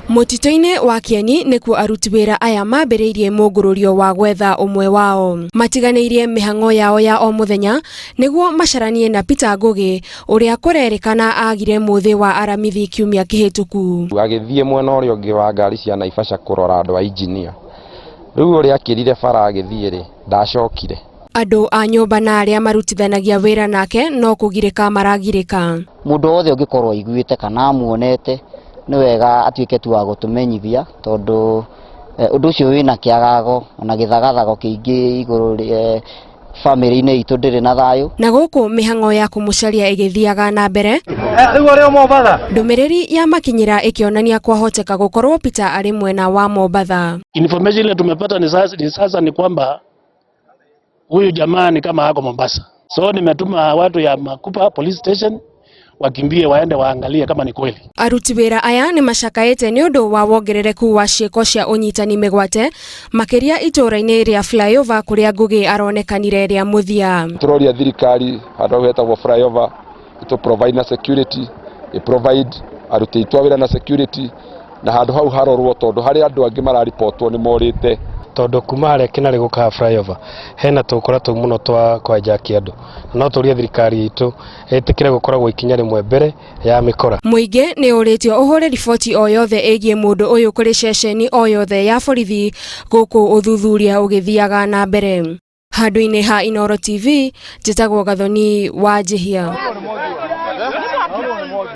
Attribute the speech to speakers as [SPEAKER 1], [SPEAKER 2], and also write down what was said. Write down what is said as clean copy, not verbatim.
[SPEAKER 1] Mũtitũ-inĩ wa Kĩeni nĩkuo aruti wĩra aya mambĩrĩirie mũngũrũrio wa gwetha ũmwe wao. Matiganĩirie mĩhang'o yao ya o mũthenya nĩguo macaranie na Peter Ngũgĩ ũrĩa kũrerĩkana agire mũthĩ wa Aramithi kiumia kĩhĩtũku.
[SPEAKER 2] Agĩthiĩ mwena ũrĩa ũngĩ wa ngari cia Naivasha kũrora andũ a injinia. Rĩu ũrĩa akĩrire bara agĩthiĩ rĩ, ndacokire.
[SPEAKER 1] Andũ a nyũmba na arĩa marutithanagia wĩra nake no kũgirĩka maragirĩka.
[SPEAKER 3] Mũndũ wothe ũngĩkorwo aiguĩte kana amuonete nĩ wega atuĩke tu wa gũtũmenyithia tondũ ũndũ ũcio wĩna kĩagago na gĩthagathago kĩingĩ igũrũ bamĩrĩ-inĩ itũ ndĩrĩ na thayũ.
[SPEAKER 1] Na gũkũ mĩhang'o ya kũmũcaria ĩgĩthiaga na mbere, ndũmĩrĩri ya makinyĩra ĩkĩonania kwahoteka gũkorwo Peter arĩ mwena wa Mombatha.
[SPEAKER 4] Information ile tumepata ni sasa ni kwamba huyu jamaa ni kama ako Mombasa. So nimetuma watu ya Makupa police station wakimbie waende waangalie kama ni kweli.
[SPEAKER 1] Aruti wĩra aya nĩ macakaĩte nĩ ũndũ wa wongerereku wa ciĩko cia ũnyitani mĩgwate makĩria itũũra-inĩ rĩa Flyover kũrĩa Ngũgĩ aronekanire rĩa mũthia.
[SPEAKER 2] Tũroria thirikari handũ hau hetagwo Flyover ĩtũ provide na security, ĩ provide aruti aitũ a wĩra na security, na handũ hau harorwo tondũ harĩ andũ angĩ mararibotwo nĩ morĩte.
[SPEAKER 5] Tondũ kuma harĩa Kĩnarĩ gũkaga flyover hena tũkora tũu mũno twa kwanjakia andũ, na no tũrie thirikari itũ ĩtĩkĩre gũkoragwo ikinya rĩmwe mbere ya mĩkora.
[SPEAKER 1] Mũingĩ nĩ ũrĩtio ũhũre riboti o yothe ĩgiĩ mũndũ ũyũ kũrĩ ceceni o yothe ya borithi gũkũ ũthuthuria ũgĩthiaga na mbere. Handũ-inĩ ha Inooro TV, njĩtagwo Gathoni wa Njihia.